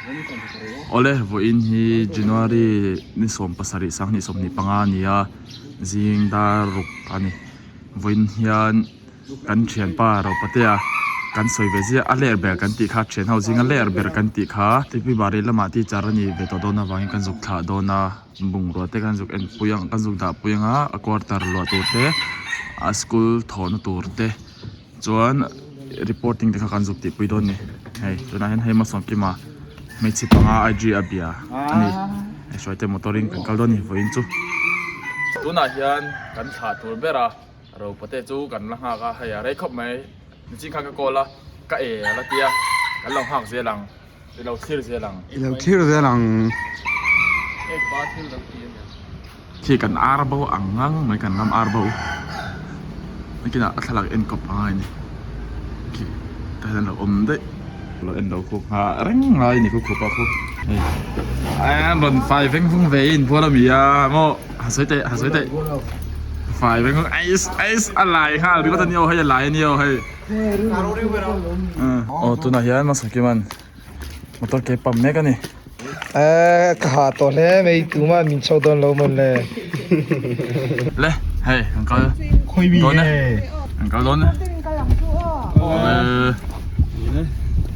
Awle vawiin hi January ni 17 sanghnih 25 a ni a zing dar ruk a ni vawiin hian kan thianpa Ropatea kan sawi ve ziah a ler ber kan tih kha thian ho zinga ler ber kan tih kha Tupui bari lamah teacher a ni ve tawh dawn avangin kan zuk thlah dawn a bungrua te kan zuk en pui ang kan zuk dah pui ang a a quarter luah tur te a school thawhna tur te. Chuan reporting te kha kan zuk tih pui dawn ni hei tunah hian hei Masawmkima hmeichhe panga IG a bia a ni hei hruaite motor in kan kal dawn ni vawiin chu. Tunah hian kan thlah tur ber a Ropate chu kan la nghak a hei a rei khawp mai nichin khan ka call a ka e a la tia kan lo nghak zel ang. I lo thlir zel ang. I lo thlir zel ang. Khi kan ar bo ang ngang mai kan ram ar bo. Nakinah a thlalak en kawp angai ni. Khi tah hian a lo awm daih. Lo en lo khu nghah reng lai ni khu khupa khu. Hei an rawn fai veng vung ve in bual a mi a maw ha sawi teh ha sawi teh. Fai veng vung ais ais a lai nghal ringawt a ni aw hei a lai a ni aw hei. Aw tunah hian Masakiman motor ke pump mek a ni. Eee ka ha tawh hle mai tumah min chho dawn lo mawn le. Le hei kan kal dawn e kan kal dawn e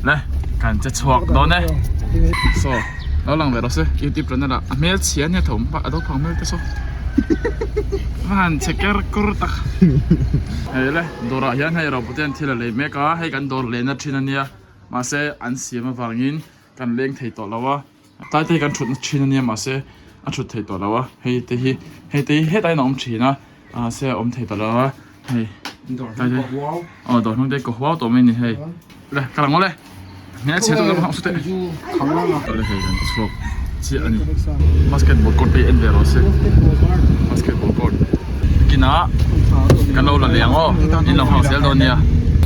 le kan che chhuak dawn e saw lo lang ve rawh se youtube channel ah a hmel chhia ania tho a do phang hmel te saw va han chhe ker kur tak hei le. Dawrah hian hei Robotian thil a lei mek a, hei kan dawr lehna thin a nia, mahse an siam avangin kan leng thei tawh lo a, tlai te hi kan thutna thin a nia mahse a thut theih tawh lo a, hei te hi hei te hi hetah hian a awm thin a, mahse a awm thei tawh lo a, hei tlai te aw dawr hnung te hi ka huau tawh mai a ni hei, le ka lang aw le. Hei kan chhuak chiah a ni basketball court te hi en ve rawh se basketball court kinah kan lo la leh ang aw in lo nghak zel dawn nia.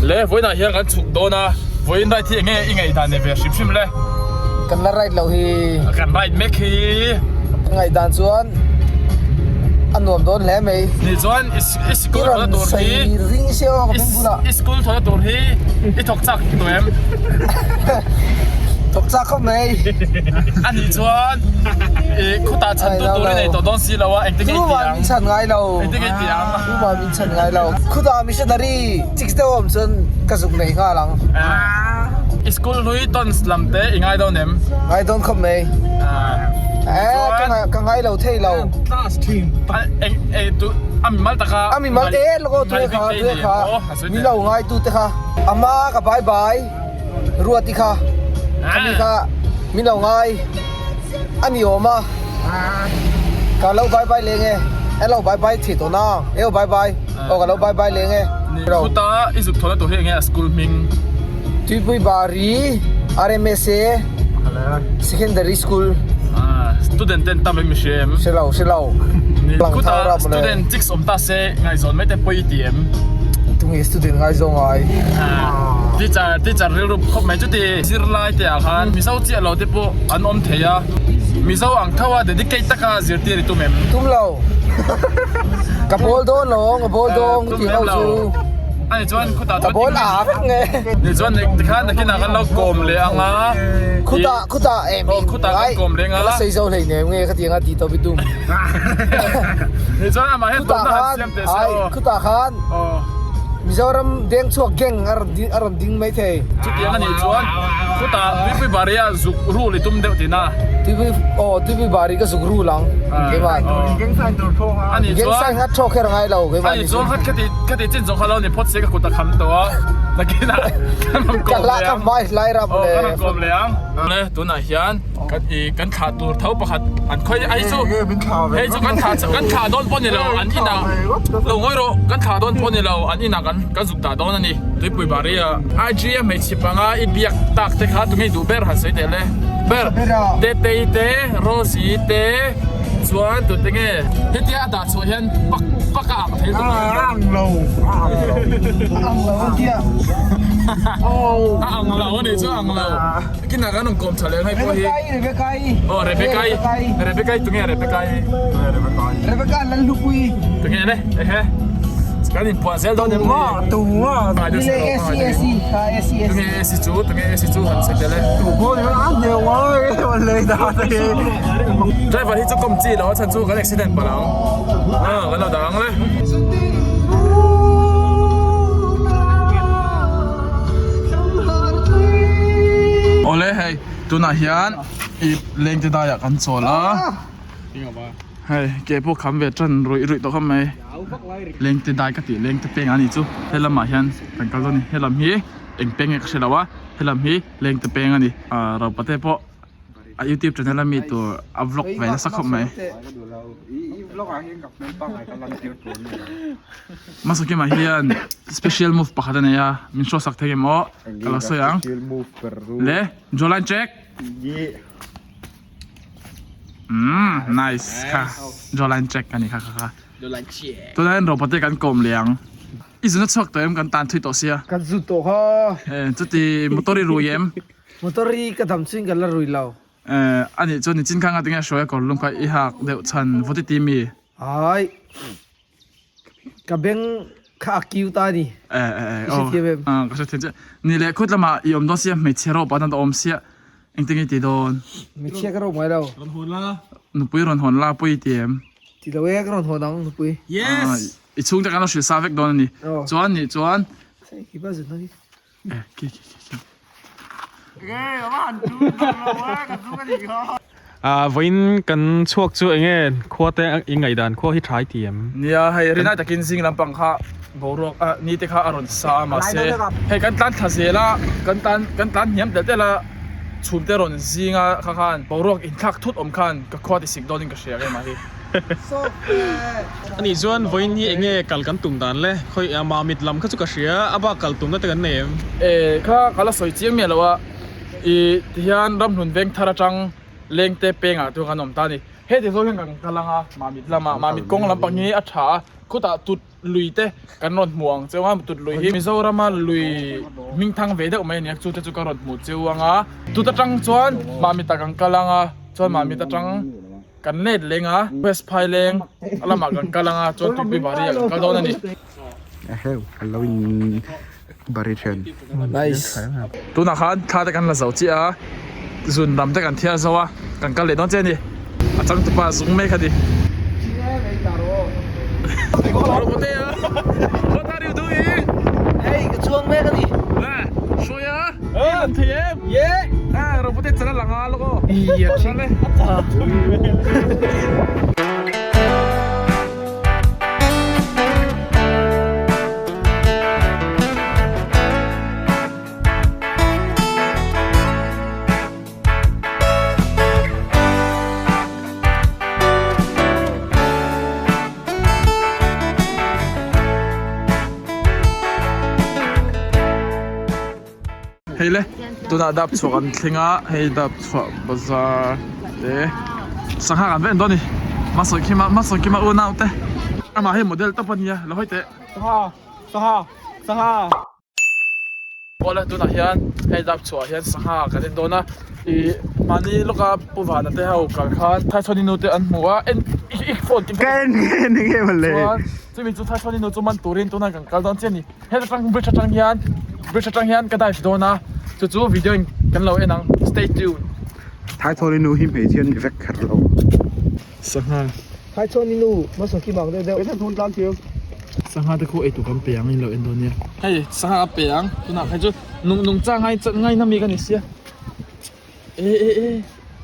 Le vawiinah hian kan chhuk dawn a vawiin ride hi enge i ngaihdan ni ve hrim hrim le. Kan la ride loh hi. Kan ride mek hi. Ka ngaihdan chuan a nuam dawn hle mai. Ni chuan i sikul thawhna tur hi i sikul thawhna tur hi i thawk chak tawh em? Thawk chak khawp mai. A nih chuan i khutah chhan tu tur i nei tawh dawn si lo a engtin nge i tih ang? Tumah min chhan ngai lo. Engtin nge i tih ang? Tumah min chhan ngai lo. Khutah missionary chicks deuh a awm chuan ka zuk nei nghal ang. I school hlui tawns lam te i ngai dawn em? Ngai dawn khawp mai. Ka ngai lo thei lo. A mimal taka A mimal e lawk aw tue kha tue kha min lo ngai tu te kha a hma ka bai bai Ruati kha khami kha min lo ngai a ni awm a ka lo bai bai leng e a lo bai bai thei tawh na e aw bai bai aw ka lo bai bai leng e. Khuta i zuk thawhna tur hi enge a school hming? Tuipui Bari RMSA Secondary School. Student ten tam em i hria em? Hre lo, hre lo. Khuta student chicks awm ta se ngaihzawn mai te pawi i ti em? Tunge student ngaizawng ai? Teacher, teacher rilru khawp mai chuti zirlai te ah khan Mizo chiah lo te pawh an awm thei a, Mizo ang tho a dedicate taka zirtir i tum em? Tum lo. Ka bawl dawn lo, ka bawl dawn ti ho chu. Ani chuan khutah chuan Ka bawl a vek nge. Ni chuan tikhan nakinah kan lo kawm leh ang a. Khutah khutah em Aw khutah kan kawm leh ang a. Ka la sawi zo hlei nem nge khatiang a ti tawp i tum. Ni chuan amah hian tawpna han siam teh se aw. Khutah khan Mizoram deng chhuak gang a rawn a rawn ding mai thei. Chutiang a nih chuan khutah Tuipui Bari a zuk rul i tum deuh tina. Tuipui aw Tuipui Bari ka zuk rul ang keimah. Gang sign kha thawk kher ngai lo keimah ni chuan. Ani chuan khati chin zawng kha lo ni phawt se ka kut a kham tawh a nakinah kan rawn kawm leh ang. Aw kan rawn kawm leh ang. Le tunah hian kan i kan thlah tur tho pakhat an khawi a hei chu hei chu kan thlah kan thlah dawn pawh ni lo an inah lo ngawi rawh kan thlah dawn pawh ni lo an inah kan kan zuk dah dawn a ni. Tuipui Bari a IG a hmeichhe panga i biak tak te kha tunge i duh ber han sawi teh le ber Tetei te Rosie te Chuan tute nge hetia a dah chhuah hian pak pak a ang thei tuk A ang lo a ang lo a ang lo a tia a ang lo a nih chu a ang lo kinah kan rawn kawm tha leh hei pawh hi Rebecca i aw Rebecca i Rebecca i tunge Rebecca i Rebecca Lalhlupui tunge le ehe kan inpuah zel dawn em ni tunga tunga AC AC kha AC AC tunge AC chu tunge AC chu han sawi tel e tu pawh ni a hneu ai. Driver hi chu kawm chi lo a chhan chu kan accident palh ang. Ah kan lo dah ang le. Awle hei tunah hian i lengte daiah kan chawl a. Hei ke pawh kham ve tan ruih ruih tawh khawp mai. Lengte dai ka tih lengte peng a nih chu he lamah hian kan kal dawn a ni. He lam hi eng peng nge ka hre lo a he lam hi lengte peng a ni. Ah Ropate pawh a youtube channel a mi tur a vlog ve nasa khawp mai. Masakima hian special move pakhat a nei a min hruaisak thei em aw ka lo sawi ang. Le jawline check. Umm nice kha jawline check a ni kha kha kha. Tunah hian ropate kan kawm leh ang. I zun a chhuak tawh em kan tan thui tawh sia. Kan zut tawh kha. Chuti motor i rui em? Motor hi ka dam chuin kan la rui lo. Eh a nih chuan nichin kha ngatinge hruai a kawr lum kha i hak deuh chhan vawt i ti mi? Hai ka beng kha a kiu ta a ni. Eh eh eh I hrethiam em? Ka hrethiam chiah. Ni leh khut lamah i awm dawn sia hmeichhe rawh pah tan a awm sia engtin nge i ti dawn? Hmeichhia ka rawh ngai lo. Rawn hawn la. Nupui rawn hawn la pawh i ti em? Ti lo e ka rawn hawn ang nupui. Yes! I chhungte kan lo hrilh sa vek dawn a ni. Chuan nih chuan. Eh ki ki ki ki. Ah vawiin kan chhuak chu eng nge khua te i ngaihdan khua hi tha i ti em? Nia hei rinai takin zing lampang kha boruak ah ni te kha a rawn sa a mahse hei kan tlan thla zel a kan tlan kan tlan hniam telh telh a chhum te rawn zing a kha khan boruak inthlak thut awm khan ka khua ti sik dawnin ka hria rem a hi. Ani chuan vawiin hi eng nge kal kan tum dan le? Khawi a Mamit lam kha chu ka hria, a bak kal tumna te kan nei em? E kha ka la sawi chiang miah lo a, i tihian ramhlun veng thar atang lengte pengah chu kan awm ta a ni. Heti zawng hian kan kal ang a, Mamit lamah Mamit kawng lampang hi a tha a, khutah tut lui te kan rawn hmu ang cheu a, tut lui hi Mizorama lui hming thang ve deuh mai a ni a, chu te chu ka rawn hmu cheu ang a, tut atang chuan Mamit ah kan kal ang a, chuan Mamit atang. Kan let leng a, West Phaileng a lamah kan kal ang a, chuan Tuipui Bari ah kan kal dawn a ni. Eheu, kan lo in bari then. Nice. Tunah khan thla te kan la zo chiah a, zun lam te kan thiar zo a, kan kal leh dawn chiah a ni. A changtupa zung mek a ni. What are you doing? Hey, ka chuang mek a ni. Hruai a. An thei em? Yeah! Ah, robote chala langa loko. Iya, Chale. Hei le tunah dap chhuah kan thleng a hei dap chhuah bazar te sangha kan ven dawn a ni hmasawn kima hmasawn kima unau te amah hi model tawp a nia lo hawi teh sangha sangha sangha. Awle tunah hian hei dap chhuah hian sangha kan en dawn a ih mahni lawka pu vana te ho kal khan thaichhawni nu te an hmu a en i phone ka en nge ni nge mawle chuan chumi chu thaichhawni nu chu man turin tunah kan kal dawn chiah a ni. Heta tang bridge atang hian bridge atang hian ka dive dawn a chu chu video in kan lo en ang stay tune. Thaithawni nu hi hmeichhia an ni vek kher lo. Sangha. Thaithawni nu hmasa kim ang deuh deuh. Hei thun tlang thiam. Sangha te khu eitur kan pe ang in lo en dawn nia. Hei sangha ka pe ang tunah kha chu nung nung chang ngai ngai na mi ka ni sia. E e e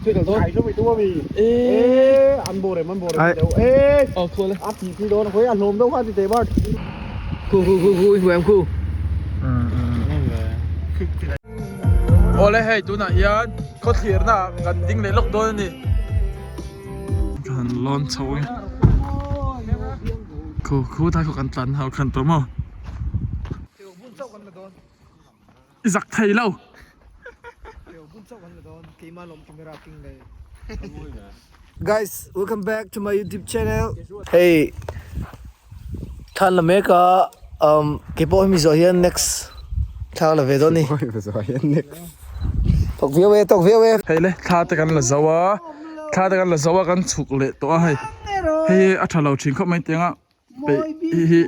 thil kal dawn. Ai chu mi tu ami. E an bawr em an bawr em deuh e. Aw khaw le. A ti ti dawn khawi a hlawm deuh kha ti teh bar. Khu khu khu khu i hmu em khu. Awle hei tunah hian khawthlirna ah kan ding leh lawk dawn a ni. Ka han lawn chho ang e. Khu khu thai khaw kan tlan ho khan tawh maw. I zak thei lo. Guys, welcome back to my YouTube channel. Hey, than la mek a um ke pawh hemi zawh hian next thla la ve dawn ni. Tok viau e, tok viau e. Hei le thla te kan la zo a, thla te kan la zo a kan chhuk leh tawh a hei. Hei a tha lo thin khawp mai tiang a. Peih hi hi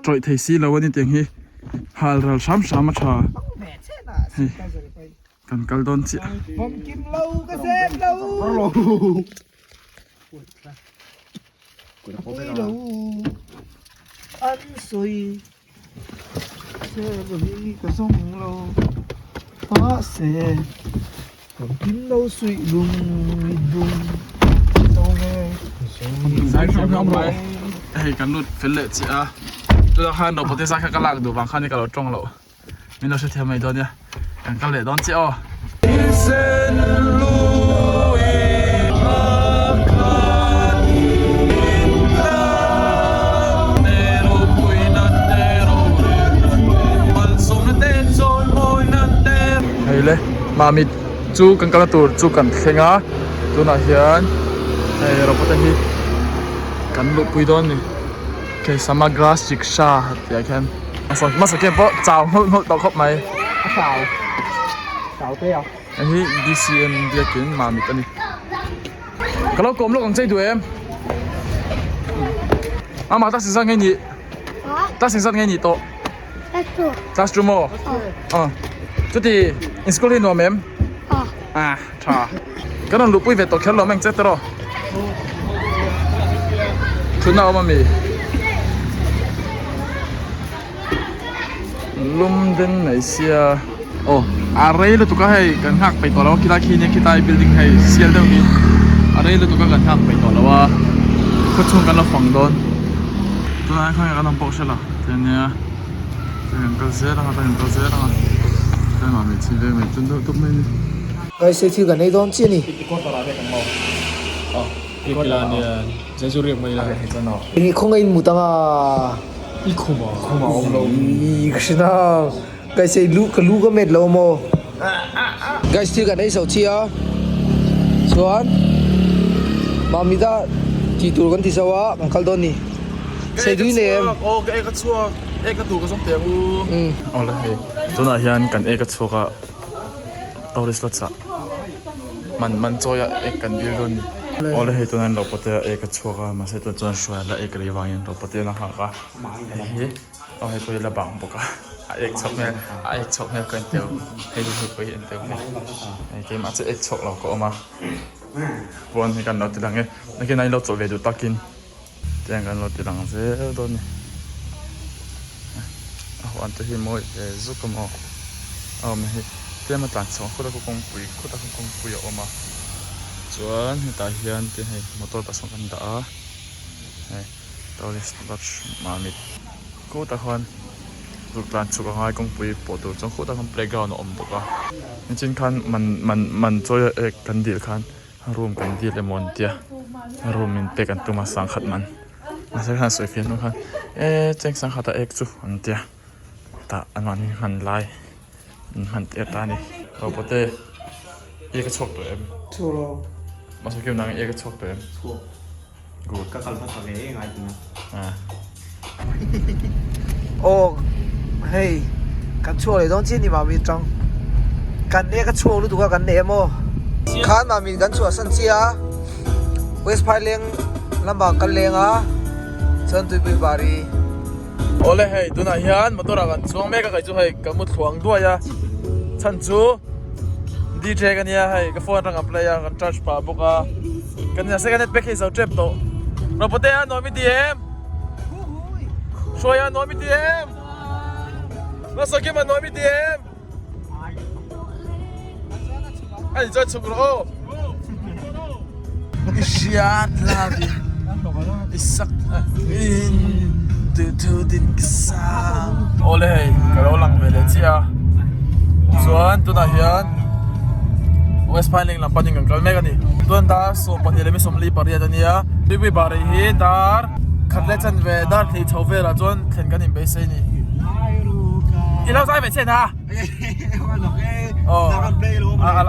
tawih thei si lo a ni tiang hi hal ral hram hram a tha hei. Kan kal dawn chiah. Famkim lo ka zep lo. Pui lo an sawi zep hi ka zawng lo mahse famkim lo suih lung mit dum zo nge Hei kan lut fel leh chiah a tunah khan naupang te zai kha ka lak duh vang khan ka lo tawng loh. Min lo hrethiam mai dawn nia, kan kal leh dawn chiah aw. Hei le, Mamit chu kan kalna tur chu kan thleng a, tunah hian hei rawpawt te hi kan luhpui dawn a ni. Hei Samagra Shiksha tih ah khian hmasa khian pawh chau nghulh nghulh tawh khawp mai. A chau chau te a. Hei hi BCM biakin Mamit a ni. Ka lo kawm lawk ang che i duh em? Amah class engzat nge nih? Class engzat nge nih tawh? Class 2. Class 2 maw? Aw. Chuti in school hi nuam em? Aw. Ah tha. Kan rawn luhpui ve tawh kher lo meng che tawh. Thutna a awm ami? Lum den mai sia. Aw a rei lutuk a hei kan nghak peih tawh lo a khilai khi nia khilai building hei sial deuh hi a rei lutuk a kan nghak peih tawh lo a khawchhung kan la fang dawn. Tunah hian khawnge kan awm pawh hre lo tiang nia. Kan kal zel ang a kan kal zel ang a tlangah mai chhin veng mai chun deuh tawp mai a ni. Guys hei thil kan ei dawn chiah a ni. Enge khawnge in mut anga i ka hre nang guys hei lu ka lu ka met lo maw guys thil kan ei zo chiah a chuan Mamita tih tur kan ti zo a kan kal dawn a ni. Ka ek a chhuak aw ka ek a chhuak ek a tur ka zawng teh ang u. Awle hei tunah hian kan ek a chhuak a tourist lot ah man man chawi a ek kan dil dawn a ni. Awle hei tunah hian Ropate a ek a chhuak a mahse tunah chuan hruai la ek rei vangin Ropate a la nghak a hei hi aw hei pawh hi la bang bawk a a ek chhuak hmel a ek chhuak hmel ka en teuh hei hi pawh hi en teuh hei hei keimah chu ek chhuak lo ka awm a pawn hi kan lo ti lang e nakin ah in lo chawlh ve duh takin. Tiang kan lo ti lang zel dawn a ni. A huan te hi mawi ve zuk a maw a awm hi tlem a tlan chho ang khawt a kawngpui khawt a kawngpui a awm a chuan hetah hian te hei motor tah sawn kan dah a hei tourist lodge mamit khutah khuan zuk tlan chhuk a ngai kawngpui pawh tur chuan khutah khuan playground a awm bawk a nichin khan man man man chawi a ek kan dil khan. Room kan dil emaw an tia room in pek an tum a sangkhat man mahse khan sawi fiah hnu khan e cheng sangkhat a ek chu an tia tah an mahni hman lai an hman tir ta a ni Robote i ka chhuak tawh em chhuak lo mahse kim nang i ka chhuak tawh em chhuak good ka kal hmasa ve ngai tuna ah Aw hei kan chhuak leh dawn chiah ni mah mi tang kan nek a chhuak lutuk a kan nei emaw khan mah mi kan chhuah san chiah a West Phaileng lamah kan leng a chuan tuipui bari. Awle hei tunah hian motor ah kan chuang mek a kei chu hei ka mu thluang duai a chhan chu DJ ka nia hei ka phone atang ka play a kan charge pah bawk a kan nia second hand pack hi zo tep tawh Robote a nuam i ti em? Hruaia nuam i ti em? Nasakima nuam i ti em? A ni chuan chhuk rawh aw. I hriat lavin i sak in duhthu din ka sang. Awle hei ka lo lang ve leh chiah a chuan tunah hian West Pine Link lam panin kan kal mek a ni. Chuan dar 12 leh mi 48 a nia. Tuipui Bari hi dar khat leh chan ve dar thei chho velah chuan thlen kan inbeisei a ni. I lo zai ve chen a? Aw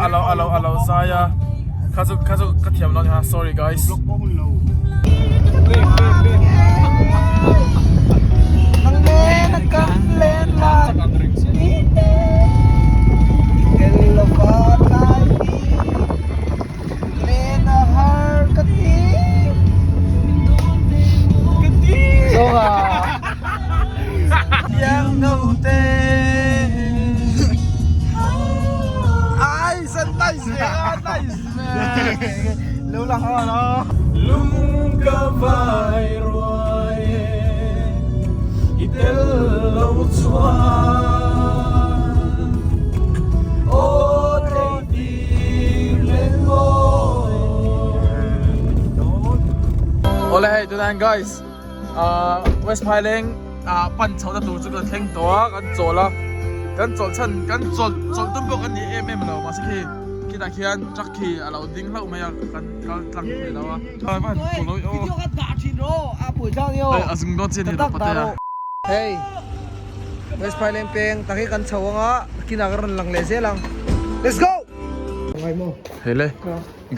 a lo a lo a lo zai a kha chu kha chu ka thiam lo a ni ha sorry guys. Lo lang ho lo. Lung ka vai ruai e i tel lo chuan aw tlei tir len mawi. Awle hei tunah hian guys ah West Phaileng ah pan chhoh na tur chu kan thleng tawh a kan chawl a kan chawlh chhan kan chawlh chawlh tum pawh kan ni em em lo mahse khi khitah khian truck khi a lo ding hlauh mai a kan kal tlang thei lo a hei a zung dawn chian hi rawh pate a. Hei West Phaileng peng tak hi kan chho anga kinah ka rawn lang leh zel ang let's go. Hei le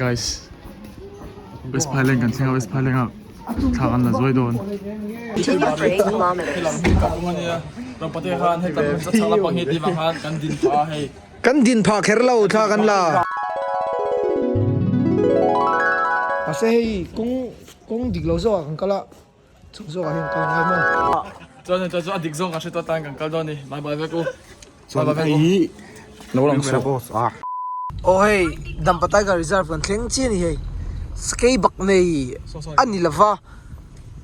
guys West Phaileng kan thleng a West Phaileng ah thla kan la zuai dawn. Kan din phah kher lo thla kan la. Mahse hei kawng kawng dik lo zawk ah kan kal a chung zawk ah hian kal angai maw. Chuan chuan chu a dik zawk kan hre tawh tan kan kal dawn a ni bye bye vek u. Chuan hei hi lo lang chhuak. Aw hei Dampa Tiger Reserve kan thleng chiah a ni hei sakei bak nei a ni lova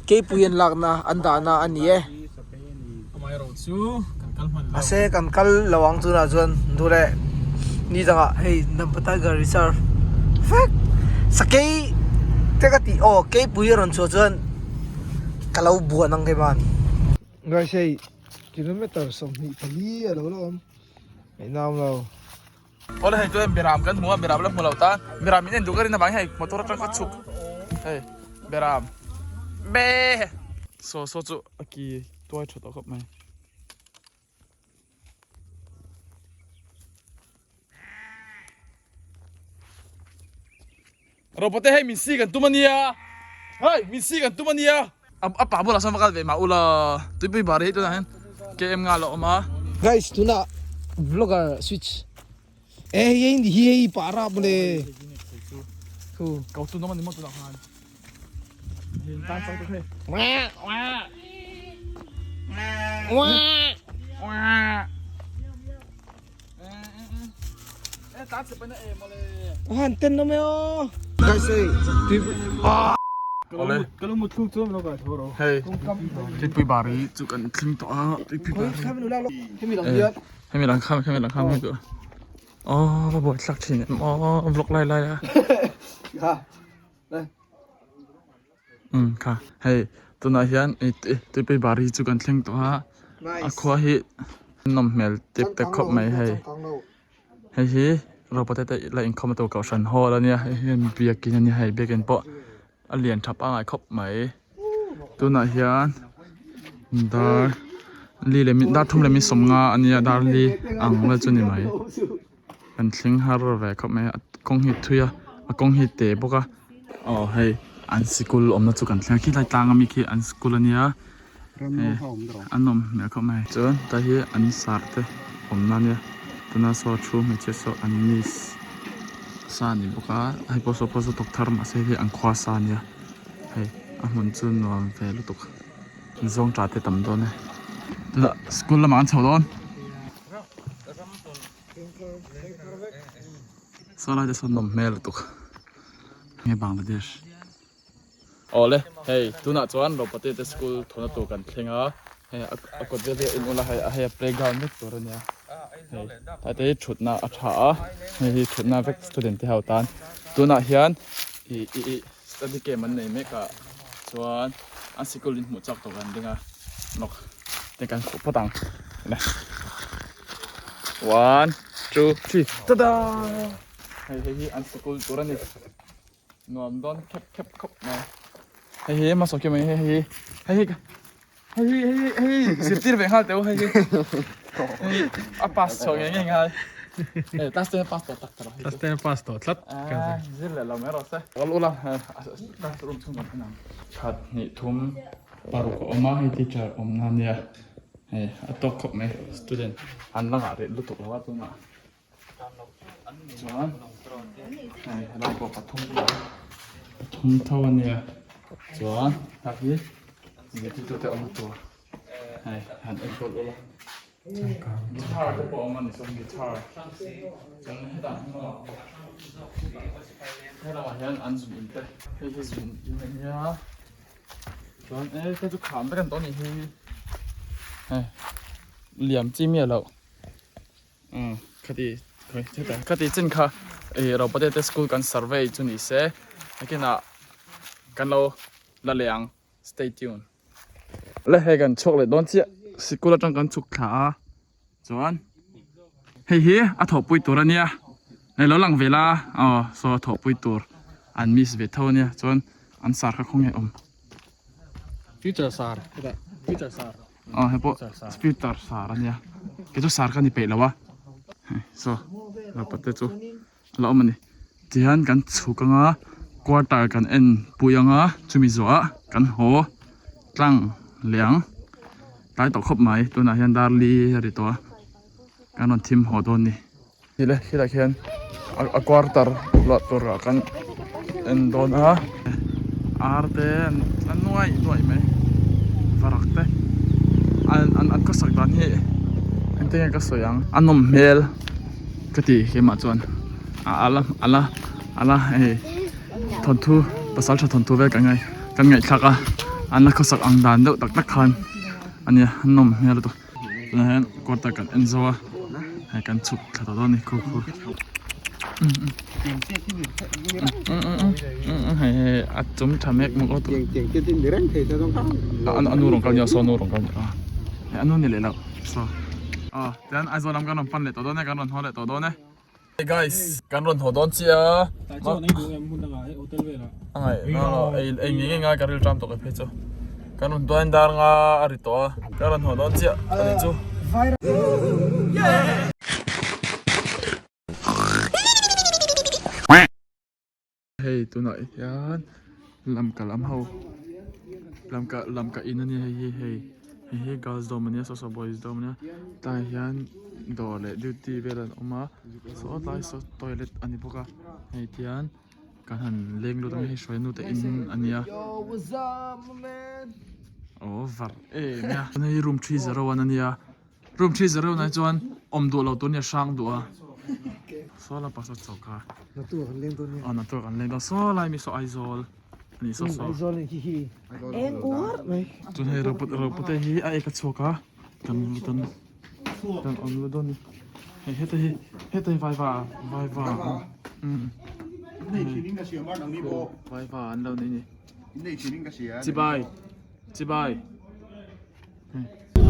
keipui an lakna an dahna a ni e. Mahse kan kal lo ang tunah chuan duh leh ni dangah hei Dampa Tiger Reserve vek sakei te ka tih aw keipui a rawn chhuah chuan ka lo buan ang keimah. Guys hei kilometer 24 a lo la awm ngaihna awm lo. Awle hei chuan beram kan hmu a beram la hmu lo ta beram in en duh ka rin avang hian hei motor atang ka chhuk hei beram be saw saw chu a ki tuai tha tawh khawp mai. Ropate hei min si kan tum ania hei min si kan tum ania a pa bulah sawn va kal ve mah ula tuipui bar hi tunah hian KM nga la awm a. Guys tunah vlogger switch e hei hei hi hei pa rap mawle thu kau tu nawm ani maw tunah khan hei tan chang tu hei Han ten awm e aw. Guys hei tuipui Awle hei tuipui bar hi chu kan thleng tawh a tuipui bar hi hemi lang hian hemi lang kha hemi lang kha hemi chu aw va buai thlak thin em aw vlog lai lai a kha Umm kha hei tunah hian tuipui bari chu kan thleng tawh a a khua hi nawm hmel tep tep khawp mai hei hei hi ropate te la inkhawm tur kohhran hall ania hei hian biakin ania hei biakin pawh a lian tha pangngai khawp mai tunah hian dar li leh dar thum leh mi sawmnga ania dar li ang vel chu ni mai. Kan thleng har ve khawp mai a a kawng hi thui a a kawng hi te bawk a aw hei an sikul awmna chu kan thleng a khilai tlang ami khi an sikul ania hei a nawm hmel khawp mai chuan tlai hi an sar te awmna ania tuna saw thu hmeichhia saw an miss sa a ni bawk a hei pawh saw pawh saw thawk thar mahse hei an khua sa ania hei a hmun chu nuam ve lutuk zawng tah te tam dawn e tunah school lamah an chho dawn. Saw lai te sawn nawm hmel lutuk nge Bangladesh. Awle hei tunah chuan Ropate te school thawhna tur kan thleng a hei a kawt vel hi a in ula hei hei a playground vek tur ania hei tlai te hi thutna a tha a hei hi thutna vek student te ho tan tunah hian ih ih ih study camp an nei mek a chuan an sikul in hmuh chak tawh kan ding a lawk te kan khuh phawt ang one two three tada hei hei hi an sikul tur a ni nuam dawn khep khep khawp mai hei hi hmasa khi mai hei hi hei hi hei hi hei hi hei zirtir ve nghal teh u hei hi hei a pass chho ngei ngei ngai eh class ten a pass tawh tak tawh class ten a pass tawh tlat zir leh lo mai rawh se kal ula classroom chhung kan en ang khat hnih thum paruk a awm a hei teacher awmna ania hei a tawk khawp mai student an la ngah reh lutuk lo a tunah chuan hei helai pawh pathum pathum tho ania chuan hei hi zirtirtu te awmna tur hei han enkawl ula guitar te pawh a awm a ni chuan guitar chuan hetah hian. He lamah hian an zun in te hei hi zun in a nia chuan e hei chu kham vek an tawh a nih hi hei liam chi miah loh umm khati khati chin kha ih Ropate te school kan survey chu ni se nakinah kan lo la leh ang stay tune. Le hei kan chhuak leh dawn chiah sikul atang kan chhuk thla a chuan hei hi a thawhpui tur a nia hei lo lang ve la aw saw a thawhpui tur an miss ve tho a nia chuan an sar kha khawnge awm future sar hetah future sar aw hei pawh future sar a nia kei chu sar ka ni peih lo a hei saw te chu. A la awm a ni. Tihian kan chhuk anga quarter kan en pui anga chumi zawhah kan haw tlang leh ang. Tlai tawh khawp mai tunah hian dar li a ri tawh a kan rawn thim haw dawn a ni. Tile khilaiah khian a quarter luah turah kan en dawn a ar te an tla nuaih nuaih mai varak te an khawsak dan hi engtin nge ka sawi ang a nawm hmel. Ka ti keimah chuan a la a la a la hei thawnthu pasal tha thawnthu vel kan ngai kan ngaihthlak a an la khawsak ang dan deuh tak tak khan a nia a nawm hmel lutuk tunah hian quarter kan en zo a hei kan chhuk thla tawh dawn a ni khu khu hei hei a chum tha mek mek aw a nu rawng kal nia saw a nu rawng kal nia a nu ni leh lo saw aw. Tian Aizawl lam kan rawn pan leh tawh dawn e, kan rawn haw leh tawh dawn e. Hey guys, kan rawn haw dawn chiah a. Tlai chuan ei duh em hmun dangah hei hotel velah. A ngaih no no ei ei ngei ngei ngai ka ril ṭam tawh ka phei chu. Kan rawn tuain dar nga a ri tawh a, kan rawn haw dawn chiah a nih chu. Hei tunah hian lamka lam ho lamka lamka in ania hei hi hei hei hi girls dorm ania saw saw boys dorm ania tlaiah hian dawr leh duty vel an awm a saw tlai saw toilet a ni bawk a hei tihian kan han leng lut ang hei hruai nu te in ania aw var em a hei room 301 ania. Room 301 ah chuan awm duh lo tur nia hrang duh a saw la pasal chho kha Natur kan leng dawn nia. Aw natur kan leng dawn saw lai mi saw Aizawl a nih saw saw. Aizawl a nih khi hi eng uar mai. Chuan hei robot robot hi a ek a chhuak a kan kan kan awm lu dawn a ni hei heta hi heta hi vaiva vaiva umm vaiva an lo nei a ni chibai chibai.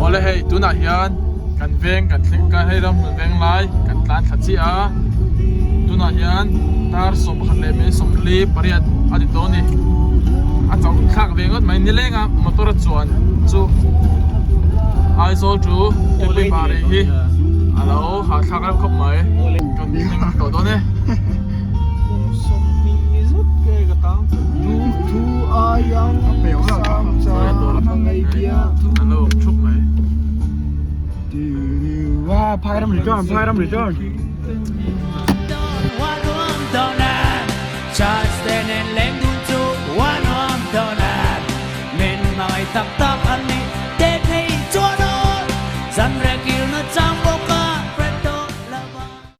Awle hei tunah hian kan veng kan thleng ka hei ram hmun veng lai kan tlan thla chiah a tunah hian dar 11 leh mai 48 a ni tawh a ni a chauh thlak ve ngawt mai nileng a motor a chuan chu Aizawl chu Tuipui Bari hi a lo hahthlak reuh khawp mai kan thleng tawh dawn e. An lo awm thup mai.